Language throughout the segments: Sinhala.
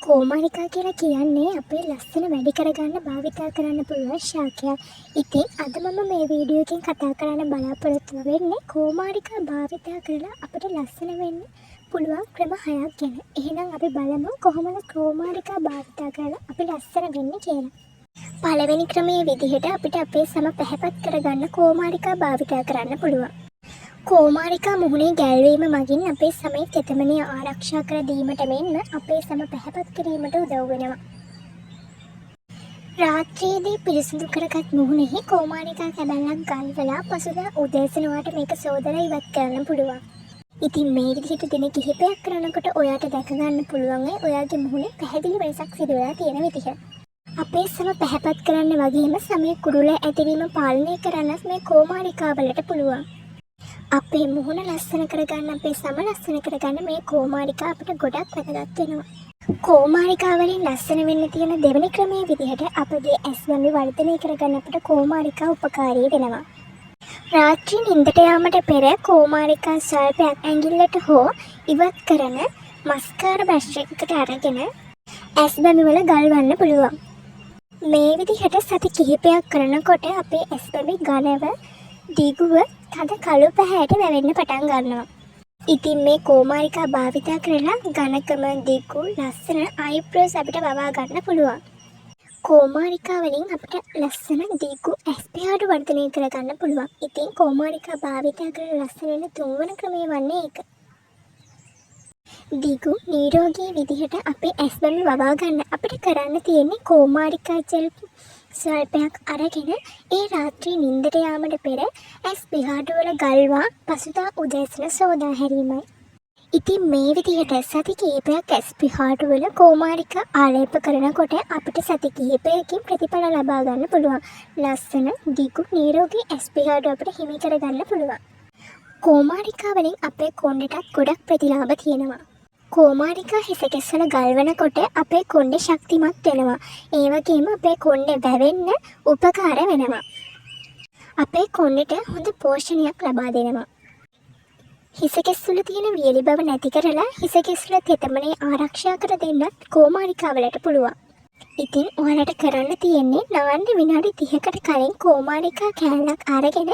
කෝමාරිකා කියලා කියන්නේ අපේ ලස්සන වැඩි කරගන්න භාවිතා කරන්න පුළුවන් ශාකයක්. ඉතින් අද මම මේ වීඩියෝ එකෙන් කතා කරන්න බලාපොරොත්තු වෙන්නේ කෝමාරිකා භාවිතා කරලා අපිට ලස්සන වෙන්න පුළුවන් ක්‍රම හයක් ගැන. එහෙනම් අපි බලමු කොහොමද කෝමාරිකා භාවිතා කරලා අපි ලස්සන වෙන්නේ කියලා. පළවෙනි ක්‍රමයේ විදිහට අපිට අපේ සම පැහැපත් කරගන්න කෝමාරිකා භාවිතා කරන්න පුළුවන්. කෝමාරිකා මුහුණේ ගැල්වීම මගින් අපේ සමේ තෙතමනය ආරක්ෂා කර දීමට මෙන්ම අපේ සම පැහැපත් කිරීමට උදව් වෙනවා. රාත්‍රියේදී පිරිසිදු කරගත් මුහුණෙහි කෝමාරිකා කැබැල්ලක් ගල්වලා පසුදා උදෑසන ඔයාට මේක සෝදලා ඉවත් කරන්න පුළුවන්. ඉතින් මේ විදිහට දින කිහිපයක් කරනකොට ඔයාට දැක ගන්න පුළුවන් වෙයි ඔයාගේ මුහුණේ පැහැදිලි වෙනසක් සිදු වෙලා තියෙන විදිහ. අපේ සම පැහැපත් කරන්න වගේම සමේ කුරුල ඇතිවීම පාලනය කරන්නත් මේ කෝමාරිකා වලට පුළුවන්. අපේ මුහුණ ලස්සන කරගන්න, අපේ සම ලස්සන කරගන්න මේ කෝමාරිකා අපිට ගොඩක් වැදගත් වෙනවා. කෝමාරිකා වලින් ලස්සන වෙන්න තියෙන දෙවෙනි ක්‍රමයේ විදිහට අපගේ ඇස් බැමි වර්ධනය කරගන්න අපිට කෝමාරිකා උපකාරී වෙනවා. රාත්‍රී නින්දට යාමට පෙර කෝමාරිකා ස්වල්පයක් ඇඟිල්ලට හෝ ඉවත් කරන මස්කාර බ්‍රෂ් එකකට අරගෙන ඇස් බැමි වල ගල්වන්න පුළුවන්. මේ විදිහට සති කිහිපයක් කරනකොට අපේ ඇස් බැමි ඝනව, දිගුව, තද කළු පැහැයට වැවෙන්න පටන් ගන්නවා. ඉතින් මේ කෝමාරිකා භාවිතා කරලා ඝනකම, දිගු, ලස්සන අයිබ්‍රෝස් අපිට වවා ගන්න පුළුවන්. කෝමාරිකා වලින් අපිට ලස්සන දිගු ඇස් පිහාටු වර්ධනය කරගන්න පුළුවන්. ඉතින් කෝමාරිකා භාවිතා කරලා ලස්සන වෙන තුන්වන ක්‍රමය වන්නේ ඒක. දිගු, නිරෝගී විදිහට අපේ ඇස් බැමි වවා ගන්න අපිට කරන්න තියෙන්නේ කෝමාරිකා ජෙල් ස්වල්පයක් අරගෙන ඒ රාත්‍රී නින්දට යාමට පෙර ඇස් පිහාටු වල ගල්වා පසුදා උදෑසන සෝදා හැරීමයි. ඉතින් මේ විදිහට සති කිහිපයක් ඇස් පිහාටු වල කෝමාරිකා ආලේප කරනකොට අපිට සති කිහිපයකින් ප්‍රතිඵල ලබා ගන්න පුළුවන්. ලස්සන, දිගු, නිරෝගී ඇස් පිහාටු අපිට හිමි කරගන්න පුළුවන්. කෝමාරිකා වලින් අපේ කොණ්ඩෙටත් ගොඩක් ප්‍රතිලාභ තියෙනවා. කෝමාරිකා හිසකෙස් වල ගල්වනකොට අපේ කොණ්ඩේ ශක්තිමත් වෙනවා. ඒ වගේම අපේ කොණ්ඩේ වැවෙන්න උපකාර වෙනවා. අපේ කොණ්ඩෙට හොඳ පෝෂණයක් ලබා දෙනවා. හිසකෙස් වල තියෙන වියලි බව නැති කරලා හිසකෙස් වල තෙතමනය ආරක්ෂා කර දෙන්නත් කෝමාරිකා වලට පුළුවන්. ඉතින් ඔයාලට කරන්න තියෙන්නේ නාන්න විනාඩි 30කට කලින් කෝමාරිකා කෑල්ලක් අරගෙන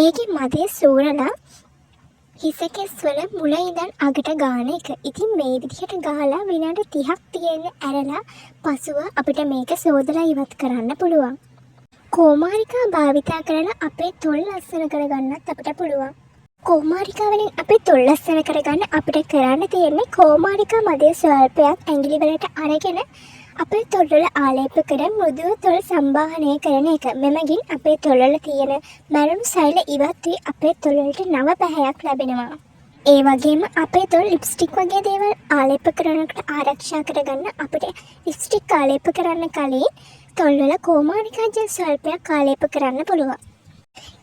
ඒකේ මදය සූරලා හිසකෙස් වල මුල ඉඳන් අගට ගාන එක. ඉතින් මේ විදිහට ගාලා විනාඩි 30ක් තියෙන්න ඇරලා පසුව අපිට මේක සෝදලා ඉවත් කරන්න පුළුවන්. කෝමාරිකා භාවිතා කරලා අපේ තොල් ලස්සන කරගන්නත් අපිට පුළුවන්. කෝමාරිකා වලින් අපේ තොල් ලස්සන කරගන්න අපිට කරන්න තියෙන්නේ කෝමාරිකා මදය ස්වල්පයක් ඇඟිලි වලට අරගෙන අපේ තොල්වල ආලේප කර මෘදුව තොල් සම්බාහනය කරන එක. මෙමගින් අපේ තොල්වල තියෙන මැරුණු සෛල ඉවත් වී අපේ තොල්වලට නව පැහැයක් ලැබෙනවා. ඒ වගේම අපේ තොල් ලිප්ස්ටික් වගේ දේවල් ආලේප කරනකොට ආරක්ෂා කරගන්න අපිට ලිප්ස්ටික් ආලේප කරන්න කලින් තොල්වල කෝමාරිකා ජෙල් ස්වල්පයක් ආලේප කරන්න පුළුවන්.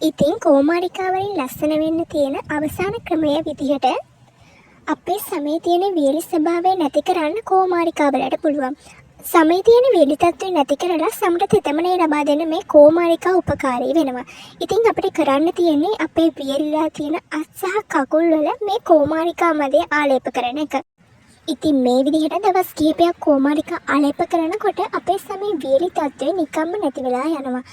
ඉතින් කෝමාරිකා වලින් ලස්සන වෙන්න තියෙන අවසාන ක්‍රමය විදිහට අපේ සමේ තියෙන වියලි ස්වභාවය නැති කරන්න කෝමාරිකා වලට පුළුවන්. සමේ තියෙන වියලි තත්ත්වය නැති කරලා සමට තෙතමනය ලබා දෙන්න මේ කෝමාරිකා උපකාරී වෙනවා. ඉතින් අපිට කරන්න තියෙන්නේ අපේ වියලිලා තියෙන අත් සහ කකුල් වල මේ කෝමාරිකා මදය ආලේප කරන එක. ඉතින් මේ විදිහට දවස් කිහිපයක් කෝමාරිකා ආලේප කරනකොට අපේ සමේ වියලි තත්ත්වය නිකම්ම නැති වෙලා යනවා.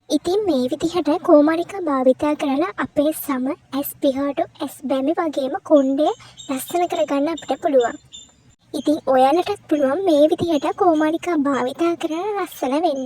ඉතින් මේ විදිහට කෝමාරිකා භාවිතා කරලා අපේ සම, ඇස් පිහාටු, ඇස් බැමි වගේම කොණ්ඩය ලස්සන කරගන්න අපිට පුළුවන්. ඉතින් ඔයාලටත් පුළුවන් මේ විදිහට කෝමාරිකා භාවිතා කරලා ලස්සන වෙන්න.